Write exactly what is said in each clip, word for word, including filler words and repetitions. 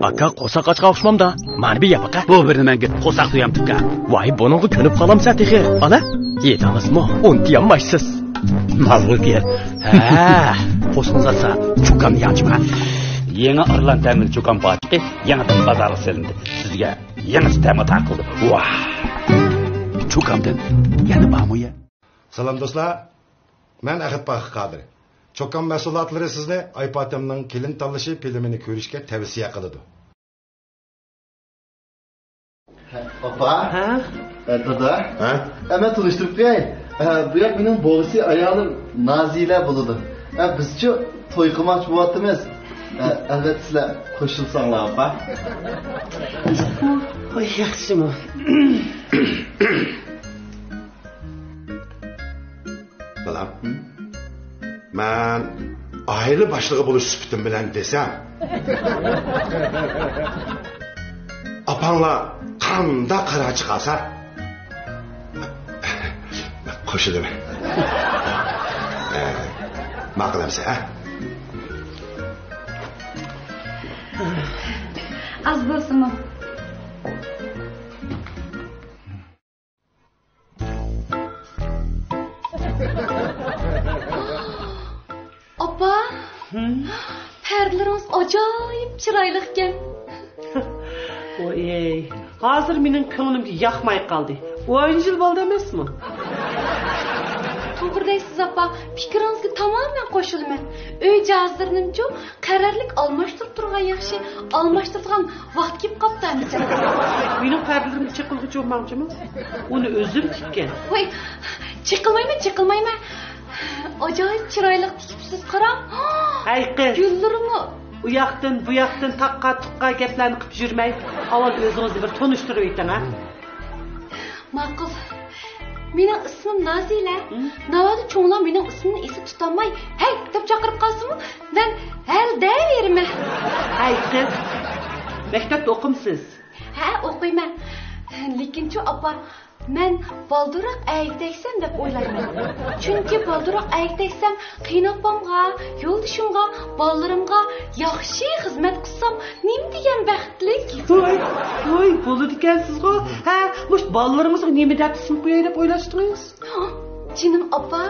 ئاكا، قورساق ئاچقان ئوخشىمامدا؟ مانا بىر يەپ باقە. بۇ بىرنى مەن گىت قورساق سۆيەمتىپكەن. ۋاي، بۇنىڭغا كۆنۈپ قالامسەن تېخى. ئانا، يېدىڭىزمۇ؟ ئۇنتۇيالمايسىز. ماقۇل گەپ. ھە، پوستىڭىز ئاتسا، چۇكام ياچما. يېڭى ئارلان تەمىلى چۇكام پاچىقى يېڭىدىن بازارغا سېلىندى. سىزگە يېڭىچە تەمە تارقىلدى. ۋاھ! چۇكامدىن يەنە بارمۇ يە؟ سالام دوستلار، مەن ئەخەت پاخىر قادىر. چوكان مەھسۇلاتلىرى سىزنى ئايپاتەمنىڭ كېلىن تاللىشى فىلىمىنى كۆرۈشكە تەۋسىيە قىلىدۇ. ئاپا. ھە؟ ئە، دادا. ھە؟ ئە، مەن تونۇشتۇرۇپ قوياي. ئە، بۇ ياق مېنىڭ بوۋىسى، ئايالىم نازىلە بولىدۇ. ئە، بىزچۇ توي قىلماقچى بولۇۋاتىمىز. ئە، ئەلۋەتتە سىلەر قوشۇلساڭلار، ئاپا. ۋاي، ياخشىمۇ؟ بالام، مەن ئائىلە باشلىقى بولۇش سۈپىتىم بىلەن دېسەم، ئاپاڭلار قانداق قارار چىقارسا، قوشۇلىمەن. ماقۇل ئەمسە، ھە؟ ئاز بولسىمۇ. ئاپا، ھىم؟ پەردىلىرىڭىز ئاجايىپ چىرايلىقكەن. ۋوي، ھازىر مېنىڭ كۆڭلۈمگە ياقماي قالدى. ئون يىل بولدى ئەمەسمۇ؟ توغرا دەيسىز، ئاپا. پىكرىڭىزگە تامامەن قوشۇلىمەن. ئۆي جاھازلىرىنىمچۇ قەرەللىك ئالماشتۇرۇپ تۇرغان ياخشى، ئالماشتۇرىدىغان ۋاقىت كېلىپ قاپتۇ ئەمىسە. مېنىڭ پەردىلىرىمنى چېقىلغۇچە ئۇرماڭچىمۇ؟ ئۇنى ئۆزۈم تىككەن. ۋاي، چېقىلمايمەن، چېقىلمايمەن. ئاجايىپ چىرايلىق تىكىپسىز، قاراڭ. ھەي قىز. گۈللىرىمۇ. ئۇ ياقتىن، بۇ ياقتىن تاققا تۇققا گەپلەرنى قىلىپ يۈرمەي، ئاۋۋال ئۆزىڭىزنى بىر تونۇشتۇرۇۋېتىڭ، ھە؟ ماقۇل. مېنىڭ ئىسمىم نازىلە. ھىم؟ ناۋادا چوڭلار مېنىڭ ئىسمىمنى ئېسىدە تۇتالماي، ھەي دەپ چاقىرىپ قالسىمۇ، مەن ھەل دەۋېرىمەن. ھەي قىز، مەكتەپتە ئوقۇمسىز؟ ھە، ئوقۇيمەن. لېكىنچۇ ئاپا، مەن بالدۇرراق ئەگدەكسەم دەپ ئويلايمەن. چۈنكى بالدۇرراق ئەگدەكسەم، قېيىنئاپامغا، يولدىشىمغا، بالىلىرىمغا ياخشى خىزمەت قىلسام، نېمە دېگەن بەختلىك. ۋاي، ۋاي، بولىدىكەنسىزغۇ. ھە، مۇشۇ بالىلىرىڭىزغا نېمە دەپ ئىسىم قوياي دەپ ئويلاشتىڭىز؟ جېنىم ئاپا،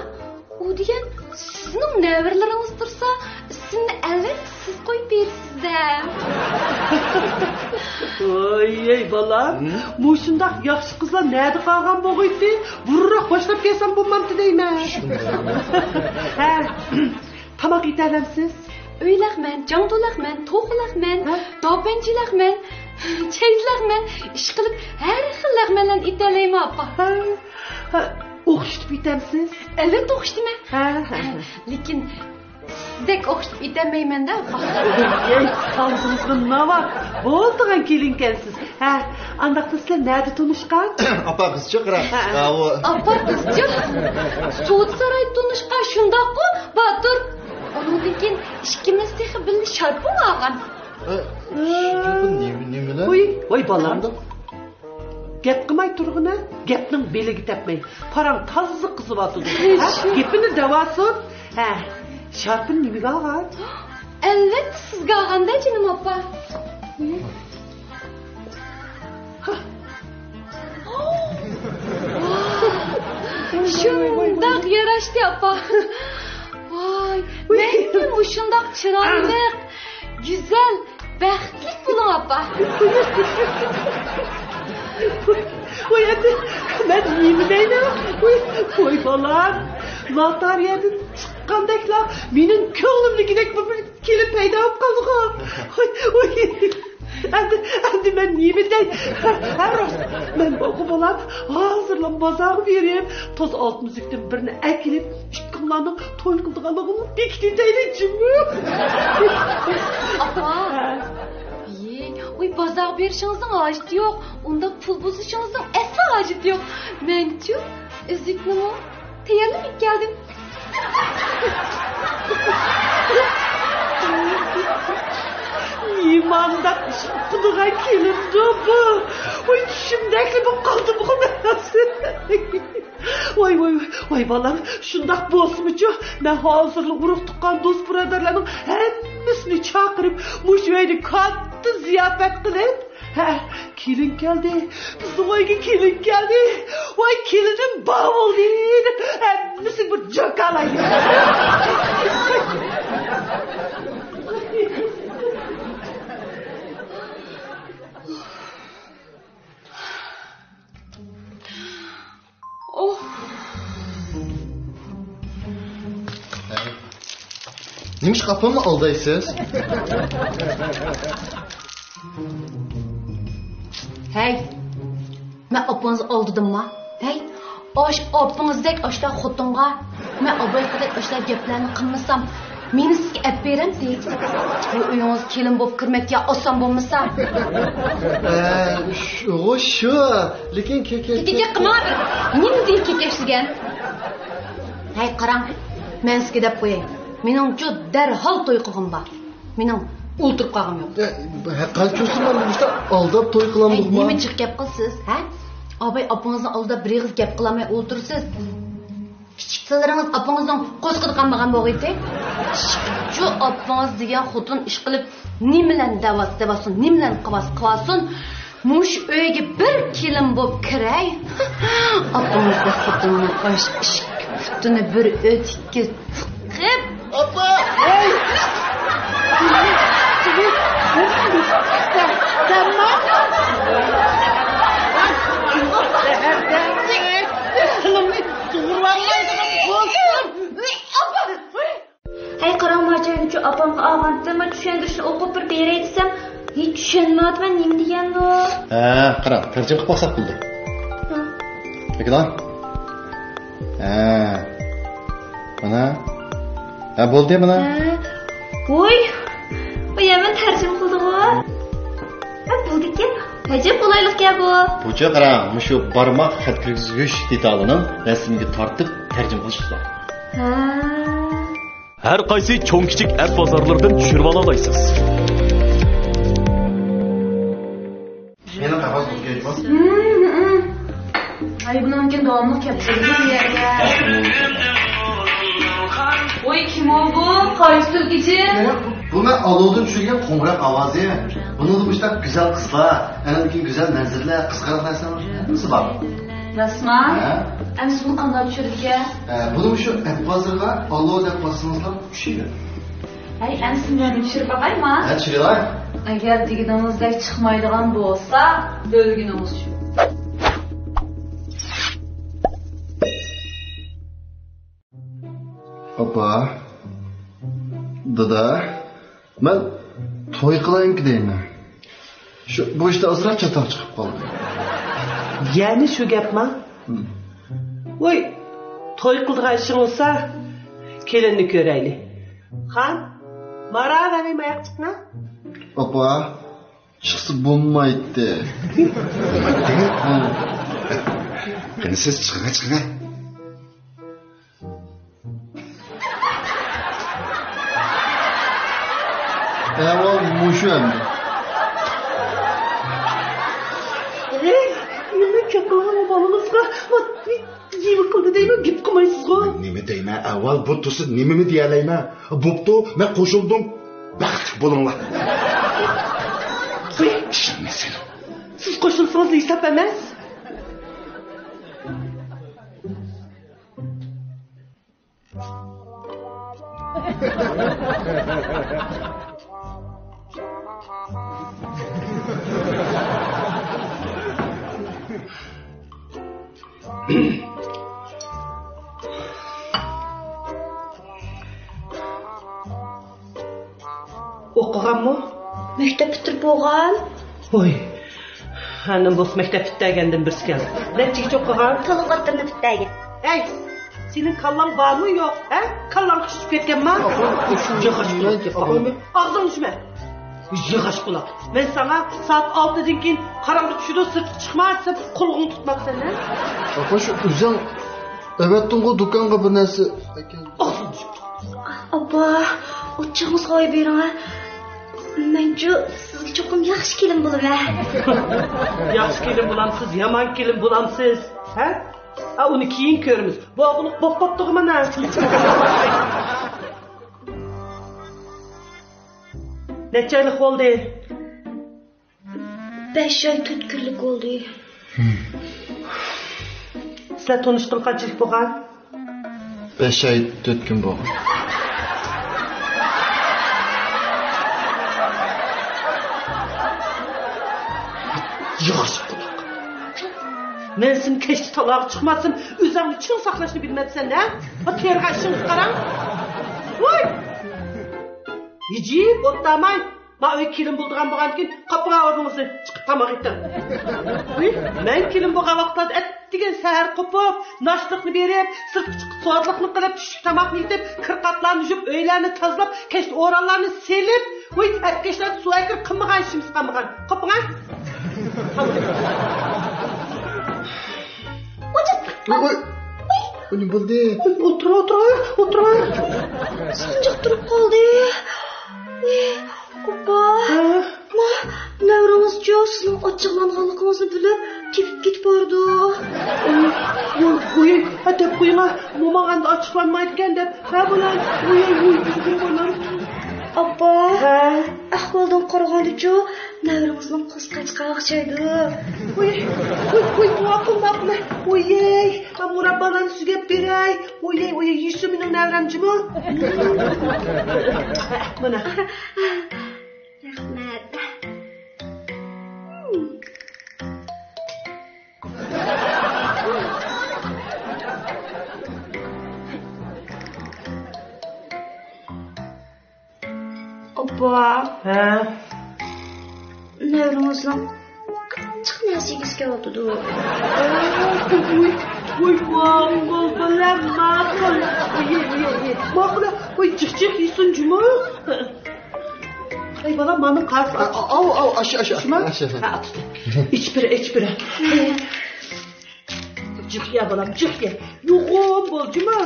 ئۇ دېگەن سىزنىڭ نەۋرىلىرىڭىز تۇرسا، ئىسىمنى ئەلۋەتتە سىز قويۇپ بېرىسىز-دە. ۋاي، ئەي بالام، ھىم؟ مۇشۇنداق ياخشى قىزلار نەدە قالغان بولغىيتتى؟ بۇرۇنراق باشلاپ كەلسەم بولمامتى دەيمەن. ھە، تاماق يېتەلەمسىز؟ ئۆي لەغمەن، جاڭدۇ لەغمەن، توخۇ لەغمەن، ھە؟ داپەنچى لەغمەن، چەيزى لەغمەن، ئىشقىلىپ ھەر خىل لەغمەنلەرنى ئېتەلەيمەن، ئاپا. ھە، ھە، ئوخشىتىپ ئېتەمسىز؟ ئەلۋەتتە ئوخشىتىمەن. ھە، ھە، ھە. لېكىن سىزدەك ئوخشىتىپ ئېتەلمەيمەن-دە، ئاپا. ئەي، ئاغزىڭىزغا ناۋا. بولىدىغان كېلىنكەنسىز. ھە، ئانداقتا سىلەر نەدە تونۇشقان؟ ئاپا، قىزچۇ، قارا. ھە. ئاۋۇ. ئاپا، قىزچۇ. سودا سارايدا تونۇشقان، شۇنداققۇ، باتۇر؟ ئۇنىڭدىن كېيىن ئىككىمىز تېخى بىللە شارپىڭ ئالغان. ئە، شۇ نېمە، نېمىلەر؟ ۋاي، ۋاي بالام. قانداق؟ گەپ قىلماي تۇرغىنە، گەپنىڭ بېلىگە تەپمەي. پاراڭ تازا قىزىۋاتىدۇ. ھە، شۇ. گېپىنى دەۋالسۇن. ھە، شارپىنى نېمىگە ئالغان؟ ئەلۋەتتە سىزگە ئالغان-دە، جېنىم ئاپا. شۇنداق ياراشتى، ئاپا. ۋاي، مەڭگۈ مۇشۇنداق چىرايلىق، گۈزەل، بەختلىك بولۇڭ، ئاپا. ۋاي، ئەمدى مەن نېمە دەيمەن؟ ۋاي، ۋاي بالام، لاتارىيەدىن چىققاندەكلا مېنىڭ كۆڭلۈمدىكىدەك بىر كېلىپ پەيدا بولۇپ قالدىغۇ. ۋاي، ۋاي. ئەمدى، ئەمدى مەن نېمە دەي؟ ھە، ھە، راست. مەن بولغۇ بولام، ھازىرلا بازارغا بېرىپ، توز ئالتە مۈزۈكتىن بىرنى ئەكېلىپ، ئىككىڭلارنىڭ توي قىلىدىغانلىقىڭنى بېكىتىۋېتەيلى جۇمۇ. ئاپا. ھە. يېي، ئۇي، بازارغا بېرىشىڭىزنىڭ ھاجىتى يوق. ئۇنداق پۇل بۇزۇشىڭىزنىڭ ئەسلا ھاجىتى يوق. مەنچۇ ئۈزۈكنىمۇ تەييارلىماي كەلدىم. نېمانداق ئىش قىلىدىغان كېلىندۇ بۇ؟ ۋاي، چۈشۈمدەكلا بولۇپ قالدىمغۇ مەن ھازىر. ۋاي، ۋاي، ۋاي، ۋاي بالام، شۇنداق بولسىمۇچۇ، مەن ھازىرلا ئۇرۇق تۇغقان دوست بۇرادەرلەرنىڭ ھەممىسىنى چاقىرىپ، مۇشۇ ئۆيدە كاتتا زىياپەت قىلىپ، ھە، كېلىن كەلدى، بىزنىڭ ئۆيگە كېلىن كەلدى، ۋاي، كېلىنىم بار بولدى دەپ، ھەممىسىگە بىر جاكارلايدۇ. ئوھ. نېمىشقا ئاپامنى ئالدايسىز؟ ھەي، مەن ئاپىڭىزنى ئالدىدىمما؟ ھەي، ئاش ئاپىڭىزدەك ئاشۇنداق خوتۇنغا مەن ئابايقىدەك ئاشۇنداق گەپلەرنى قىلمىسام، مېنى سىزگە ئەپ بېرەمتى؟ بۇ ئۆيىڭىزگە كېلىن بولۇپ كىرمەك يا ئاسان بولمىسا. ئە، شۇ، شۇ. لېكىن كە-، كە-، كېكەك قىلماڭ بىر. نېمە دېگەن كېكەكلىگەن؟ ھەي، قاراڭ، مەن سىزگە دەپ قوياي. مېنىڭچۇ دەرھال توي قىلغۇم بار. مېنىڭ ئولتۇرۇپ قالغۇم يوق. ئە، قانچە بولسا مەن مۇشۇنداق ئالداپ توي قىلامدىغۇما؟ ھەي، نېمە جىق گەپ قىلىسىز، ھە؟ ئاباي ئاپىڭىزنى ئالداپ بىر ئېغىز گەپ قىلالماي ئولتۇرىسىز. كىچىك بالىلىرىڭىز ئاپىڭىزنىڭ قورسىقىدا قالمىغان بولغىيتى. شۇ ئاپىڭىز دېگەن خوتۇن ئىش قىلىپ، نېمىلەرنى دەۋاتسا دەۋاتسۇن، نېمىلەرنى قىلىۋاتسا قىلىۋاتسۇن، مۇشۇ ئۆيگە بىر كېلىن بولۇپ كىرەي. ئاپىڭىزدەك خوتۇننىڭ ئاشۇ ئىشىك پۇتىنى بىر ئۆتۈككە تىقىپ. ئاپا! ھەي! سەنمۇ؟ تىلىمنى سۇغۇرۇۋالمايدىغان بولسام. ھەي، قاراڭ، ماچاينىچۇ ئاپامغا ئالغانتىم، چۈشەندۈرۈشنى ئوقۇپ بىر بېرەي دېسەم، ھېچ چۈشەنمەيۋاتىمەن، نېمە دېگەننۇ؟ ھە، قاراڭ، تەرجىمە قىلىپ باقساق بولدى. ھە. بېكىدىڭ؟ ھە. مانا. ھە، بولدى، مانا. ھە. ۋوي، بۇ يەمەن تەرجىمە قىلدىغۇ. ھە، بولدىكەن. ئەجەب قولايلىقكەن بۇ. بۇچە قاراڭ، مۇشۇ بارماق خەت كىرگۈزگۈچ دېتالىنىڭ رەسىمگە تارتىپ تەرجىمە قىلىش ئۇسۇلى. ھە. ھەر قايسى چوڭ-كىچىك ئەپ بازارلىرىدىن چۈشۈرۈۋالالايسىز. مېنىڭ قەغەز بولۇپ كەتتىمۇ؟ ھىم، ھىم. ھەي، بۇنىڭكىن داۋاملىق كەپ تۇرىدۇ بۇ يەرگە. ۋوي، كىم ئۇ بۇ؟ قايسى تۈركىچى؟ بۇ مەن ئالودىن چۈشۈرگەن قوڭغۇراق ئاۋازى. بۇنىڭدا مۇشۇنداق گۈزەل قىزلار، ئاندىن كېيىن گۈزەل مەنزىرىلەر، قىزىقارلىق نەرسىلەر ھەممىسى بار. راستما؟ ھە؟ ئەمىسە بۇنى قانداق چۈشۈرىدىكەن؟ ئە، بۇنى مۇشۇ ئەپ بازىرىغا ئالو دەپ باسسىڭىزلا چۈشىدۇ. ھەي، ئەمىسە مەن چۈشۈرۈپ باقايما؟ ھە، چۈشۈرۈۋەت. ئەگەر دېگىنىڭىزدەك چىقمايدىغان بولسا، ئۆلگىنىڭىز شۇ. ئاپا، دادا، مەن توي قىلايمىكى دەيمەن. شۇ، بۇ ئىشتا ئازراق چاتاق چىقىپ قالدى. يەنە شۇ گەپما؟ ھىم. ۋوي، توي قىلىدىغان ئىشىڭ بولسا، كېلىننى كۆرەيلى. خان، مارا بەرمەي ماياق چىقما. ئاپا، چىقسا بولمايتتى. قېنى سىز چىقىڭە، چىقىڭە. ئەھۋال مۇشۇ ئەمدى. ئەي، نېمە گەپ قىلغان بالىڭىزغا؟ نېمە قىلدى دەيمەن، گەپ قىلمايسىزغۇ؟ نېمە دەيمەن، ئەھۋال بۇ تۇرسا نېمىمۇ دېيەلەيمەن؟ بوپتۇ، مەن قوشۇلدۇم. بەختلىك بولۇڭلار. ئىشەنمەسەن. سىز قوشۇلسىڭىز ھېساب ئەمەس. ئوقۇغانمۇ؟ مەكتەپ پۈتتۈرۈپ بولغان. ۋوي. ئاندىن بولسا مەكتەپ پۈتتۈرگەندىن بىرسى كەلدى. نەچچىگىچە ئوقۇغان؟ تولۇق ئوتتۇرىنى پۈتتۈرگەن. ھەي، سېنىڭ كاللاڭ بارمۇ يوق، ھە؟ كاللاڭ قىچىشىپ كەتكەنما؟ ئاپام، ئۇشۇنداق ياغاچ دېمەڭ، قۇلاق. ئاپام. ئاغزىڭنى ئۇچما. ياغاچ قۇلاق. مەن ساڭا سائەت ئالتىدىن كېيىن قاراڭغۇ چۈشىدۇ، سىرتقا چىقما دېسەم، قۇلىقىڭنى تۇتماپسەن، ھە؟ ئاپا، شۇ ئۆزۈڭ ئەۋەتتىڭغۇ دۇكانغا بىر نەرسە ئەكەل. ئاغزىڭنى ئاچ. ئاپا، ئوچۇقىڭىزغا قويۇپ بېرىڭ، ھە؟ مەنچۇ سىزگە چوقۇم ياخشى كېلىن بولىمەن. ياخشى كېلىن بولامسىز، يامان كېلىن بولامسىز، ھە؟ ئا، ئۇنى كېيىن كۆرىمىز. بۇ ئابلىق بوپ قاپتىغۇ مانا. نەچچە ئايلىق بولدى؟ بەش ئاي تۆت كۈنلۈك بولدى. سىلەر تونۇشقىلى قانچىلىك بولغان؟ بەش ئاي تۆت كۈن بولغان. ياخشى قۇلاق. مەن سېنى كەچتە تالاغا چىقماسام، ئۆزۈڭنى چىڭ ساقلاشنى بىلمەپسەن ھە؟ بۇ تېرىغان ئىشىڭىزنى قاراڭ. ۋوي! ھىجىپ ئوتتاماي. ما ئۆي كېلىن بولىدىغان بولغاندىكىن، قاپىڭا ئورنىڭىزنى، چىقىپ تاماق ئېتىڭ. ۋىي، مەن كېلىن بولغان ۋاقىتلاردا ئەتىگەن سەھەر قوپۇپ، ناشتىلىقنى بېرىپ، سىرتقا چىقىپ سوغاتلىقنى قىلىپ، چۈشلۈك تاماقنى ئېتىپ، كىر قاتلارنى يۇيۇپ، ئۆيلەرنى تازىلاپ، كەچتە ئورۇنلارنى سېلىپ، ۋىي، ئەتكەچلەردە سۇ ئەكىرىپ قىلمىغان ئىشىمىز قالمىغان. قاپىڭا. ۋوي، ۋوي. ۋوي، نېمە بولدى؟ ۋوي، ئولتۇرۇڭ، ئولتۇرۇڭ، ئولتۇرۇڭ. سانجىق تۇرۇپ قالدى. ۋوي، ئاپا. ھە؟ ما، نەۋرىڭىزچۇ سىزنىڭ ئاچچىقلانغانلىقىڭىزنى بىلىپ، تېپىپ كېتىپ بارىدۇ. ۋوي، ۋوي، ۋوي، ھە، دەپ قويۇڭ ھە. موماڭ ئەمدى ئاچچىقلانمايدىكەن دەپ. ھە، بالام. ۋوي، ۋوي، ئۆزۈم بالام. ئاپا. ھە؟ ئەھۋالدىن قارىغاندىچۇ، نەۋرىڭىزنىڭ قوسقاچقا ئوخشايدۇ. ۋوي، ۋوي، ۋوي، ماقۇل، ماقۇل. ۋوي، مەن مۇراببالارنى سۈگەپ بېرەي. ۋوي، ۋوي، يېسۇن مېنىڭ نەۋرەم جۇمۇ. مانا. رەھمەت. ئاپا. ھە؟ نەۋرىڭىزنىڭ قىچچىق نەرسە يېگۈسى كېلىۋاتىدۇ. ۋوي، ۋوي، ماقۇل، بالام، ماقۇل. ۋوي، ۋوي، ۋوي. ماقۇل، ۋوي، جىق، جىق يېسۇن جۇمۇ. ئەي، بالام، مانا قاز. ئاۋۇ، ئاۋۇ، ئاشۇ، ئاشۇ، ئاشۇ. شۇما؟ ئاشۇ، ئاشۇ. ھە، ئاچتى. ئىچىپ بېرە، ئىچىپ بېرە. جىق يە، بالام، جىق يە. يوغان بول، جۇمۇ.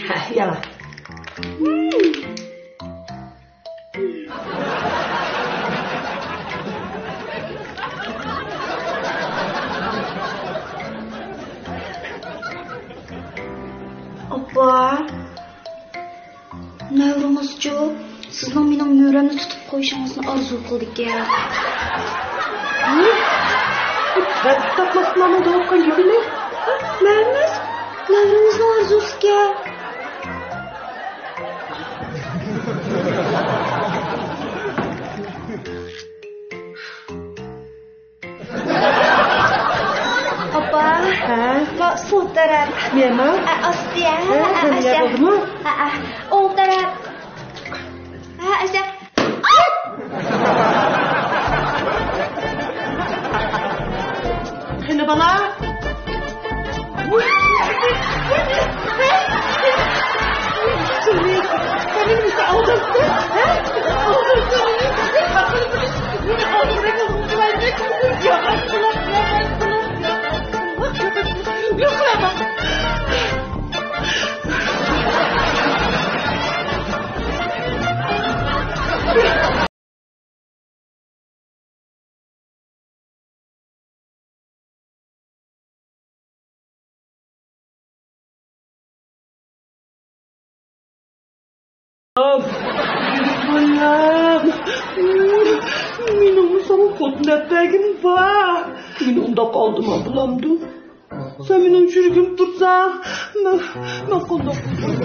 ھە، يالا. ئاپا، نەۋرىڭىزچۇ سىزنىڭ مېنىڭ مۈرەمنى تۇتۇپ قويۇشىڭىزنى ئارزۇ قىلىدىكەن. ھە؟ بۇ تەتقىقاتلاشمامنىڭ دەۋاتقان گېپى نېمە؟ مەن ئەمەس، نەۋرىڭىزنىڭ ئارزۇسىكەن. ئاپا. ھە؟ ما سول تەرەپ. مېمە؟ ئە، ئاستىيە. ھە، ھە، ھەملە ئاشە. بولدىمۇ؟ ھە، ھە. ئوڭ تەرەپ. ھە، ئاشە. قېنى بالا؟ بالام، مېنىڭمۇ ساڭا خوتۇن ئەپ بەرگىنىم بار. مېنى ئۇنداق ئالدىما بولامدۇ؟ سەن مېنىڭ يۈرىكىمدە تۇرساڭ، مەن، مەن قانداق بولىمەن؟